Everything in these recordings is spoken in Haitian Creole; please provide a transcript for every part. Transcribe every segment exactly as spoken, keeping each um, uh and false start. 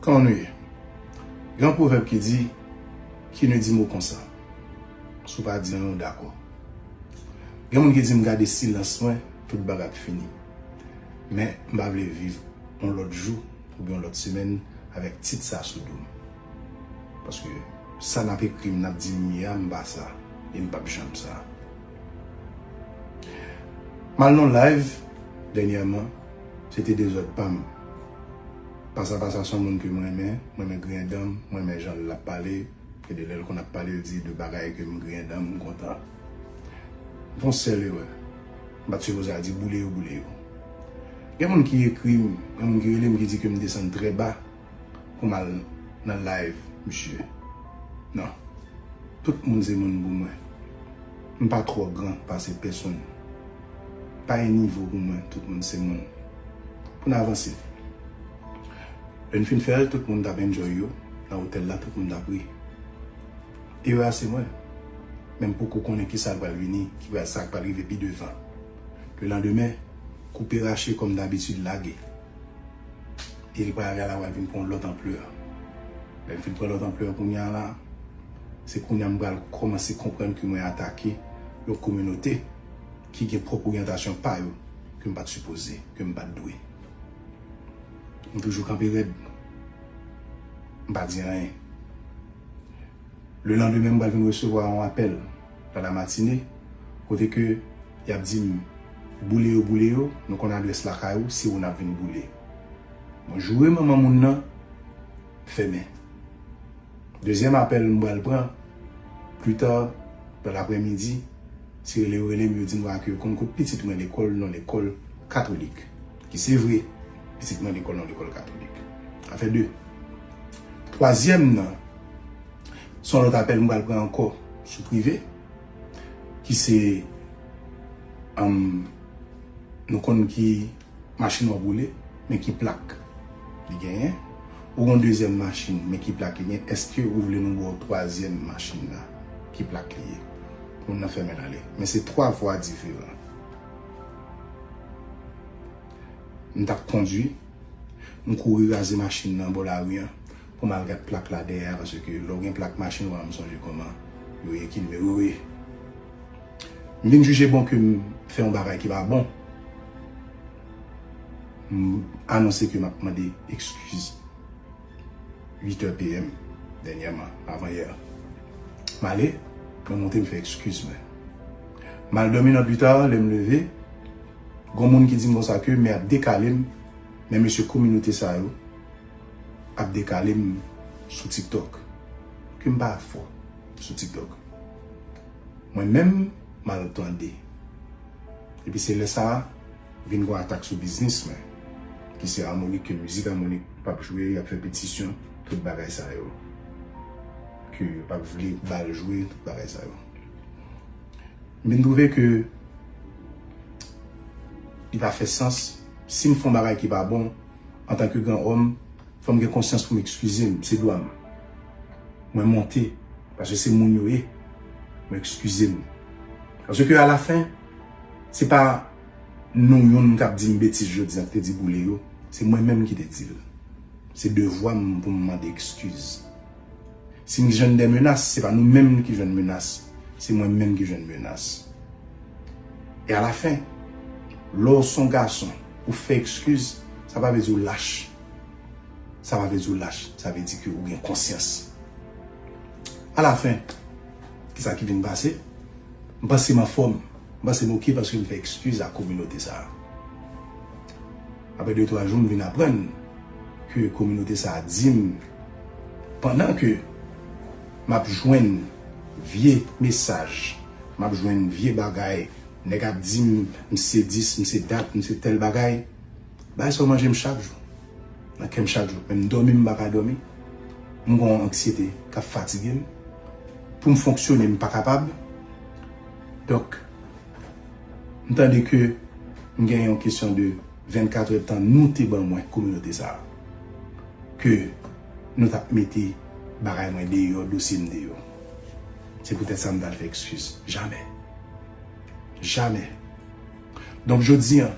Kòman nou ye? Gen yon pwovèb ki di, qui ne dit mot consent. Si w pa di anyen, w dakò. Gen moun ki di m gade silans mwen, tout bagay ap fini. Men, m pa vle viv yon lòt jou oubyen yon lòt semèn avèk tit sa sou do m. Paske sa n ap ekri m, n ap di m ye a, m pa sa. E m p ap janm sa. M al nan live dènyèman, se te dezòd pa m. Pasa Pasa se yon moun ke m renmen, m renmen griyen dan m, m renmen jan l ap pale, e de lè l konn ap pale, l di de bagay ke m griyen dan m, m kontan. M fè yon sèl erè. M pa t sipoze al di boule yo, boule yo. Gen moun ki ekri m, gen moun ki rele m ki di ke m desann trè ba pou m al nan live misye. Non. Tout moun se moun pou mwen. M pa twò gran pase pèsonn. Pa gen nivo pou mwen, tout moun se moun. Pou n avanse. Lè n fin fè l, tout moun t ap enjoy yo. Nan otèl la, tout moun t ap ri. Erè a se mwen. Men m poko konnen kisa k pral vini, ki pral, sa k pral rive pi devan. Lelandemen, koupe rache kòm dabitid lage. E li pral, erè a pral vin pran yon lòt anplè. Lè l fin pran lòt anplè kounye a la, se kounye a m pral kòmanse konprann ke mwen atake yon kominote ki gen pwòp oryantasyon pa yo ke m pa t sipoze, ke m pa t dwe. M toujou kanpe rèd. M pa di anyen. Lelandemen, m pral vin resevwa yon apèl nan lamatine, kote ke y ap di m, boule yo, boule yo, nou konn adrès lakay ou, se ou n ap vin boule. Mwen joure manman moun nan, fèmen. Dezyèm apèl m pral pran, plita, nan laprèmidi, se rele yo rele m, yo di m ke yo konn kot pitit mwen lekòl, nan lekòl katolik. Ki se vre, pitit mwen lekòl, nan lekòl katolik. Sa fè de. Twazyèm nan, se yon lòt apèl m pral pran ankò sou prive, ki se, um, nou konn ki machin w ap woule, men ki plak li genyen. Ou gen yon dezyèm machin, men ki plak li genyen. Èske ou vle nou ba w twazyèm machin nan? Ki plak li ye? Moun nan fèmen l ale. Men se twa vwa diferan. M t ap kondui, m kouri raze machin nan bò lari an, pou m al gad plak la dèyè a, paske lè w gen plak machin, ou pa janm sonje kòman yo ye, ki nimewo yo ye. M vin jije bon ke m fè yon bagay ki pa bon. M anonse ke m ap mande ekskiz. Uit è P M, dènyèman, avan yè. M ale, mwen monte, m fè ekskiz mwen. M al dòmi nan pita, lè m leve, gon moun ki di m konsa ke men ap dekale m, men mesye kominote sa yo ap dekale m sou TikTok. Ke m pa fò sou TikTok. Mwen menm, m al tande. Epi se lè sa a, vin gon atak sou biznis mwen, ki se amonik, ke mizik amonik p ap jwe, y ap fè petisyon, tout bagay sa yo. Ke yo p ap vle ba l jwe, tout bagay sa yo. M vin twouve ke li pa fè sans, si m fè yon bagay ki pa bon, antanke gran òm, fò m gen konsyans pou m ekskize m, se dwa m. Mwen monte, paske se moun yo ye, mwen ekskize m. Paske alafen, se pa nou youn k ap di m betiz jodi a, ki te di boule yo, se mwen menm ki te di l. Se devwa m pou m mande ekskiz. Si n jwenn de menas, se pa nou menm ki jwenn menas, se mwen menm ki jwenn menas. E alafen, lè w se yon gason, ou fè ekskiz, sa pa vle di w lach. Sa pa vle di w lach, sa vle di ke ou gen konsyans. Alafen, kisa ki vin pase? M panse m anfòm, m panse m oke paske m fè ekskiz a kominote sa a. Apre de twa jou, m vin aprann ke kominote sa a di m, pandan ke m ap jwenn vye mesaj, m ap jwenn vye bagay, nèg ap di m, m se dis, m se dat, m se tèl bagay, bagay sa yo manje m chak jou. Nan kè m chak jou. Menm dòmi, m pa ka dòmi. M gen yon anksyete k ap fatige m. Pou m fonksyone, m pa kapab. Donk, m tande ke m gen yon kesyon de vennkat èdtan nou te ban mwen, kominote sa a. Ke nou t ap mete bagay mwen deyò, dosye m deyò. Se poutèt sa m t al fè ekskiz. Jamè. Jamè. Donk, jodi a,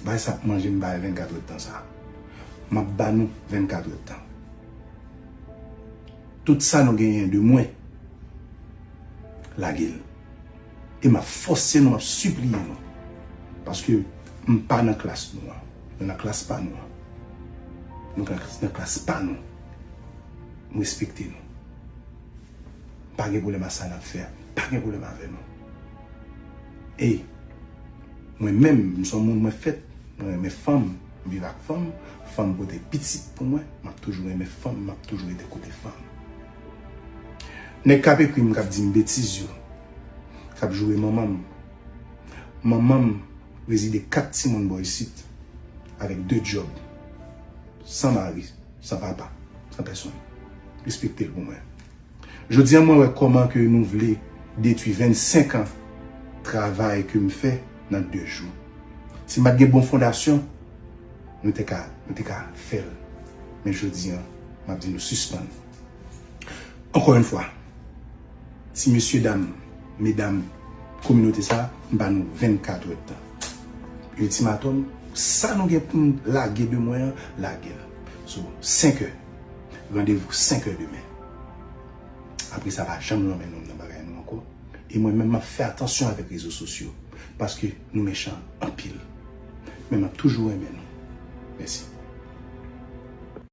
bagay sa ap manje m bagay vennkat èdtan sa. M ap ba nou vennkat èdtan. Tout sa nou genyen de mwen, lage l. E m ap fòse nou, m ap sipliye nou. Paske m pa nan klas nou an. Nou nan klas pa nou an. Nou nan klas, nan klas pa nou. M respekte nou. M pa gen pwoblèm a sa n ap fè a. M pa gen pwoblèm avè nou. E mwen menm, m se yon moun mwen fèt, mwen renmen fanm, m viv ak fanm, fanm pote pitit pou mwen, m ap toujou renmen fanm, m ap toujou rete kote fanm. Nèg k ap ekri m, k ap di m betiz yo, k ap joure manman m. Manman m rezide kat timoun bò isit, avèk de djòb, san mari, san papa, san pèsonn. Respekte l pou mwen. Jodi a, mwen wè kòman ke nou vle detwi vennsenk an travay ke m fè nan de jou. Si m pa t gen bon fondasyon, nou te ka, nou te ka fè l. Men jodi a, m ap di nou sispann. Ankò yon fwa, ti mesye dam, medam, kominote sa, m ba nou vennkat èdtan. Iltimatòm, sa nou gen pou n lage de mwen an, lage l. So, senk è. Randevou senk è demen. Apre sa, pa janm lanmen non m nan bagay nou ankò. E mwen menm, m ap fè atansyon avèk rezo sosyo. Paske nou mechan anpil. Men m ap toujou renmen nou. Mèsi.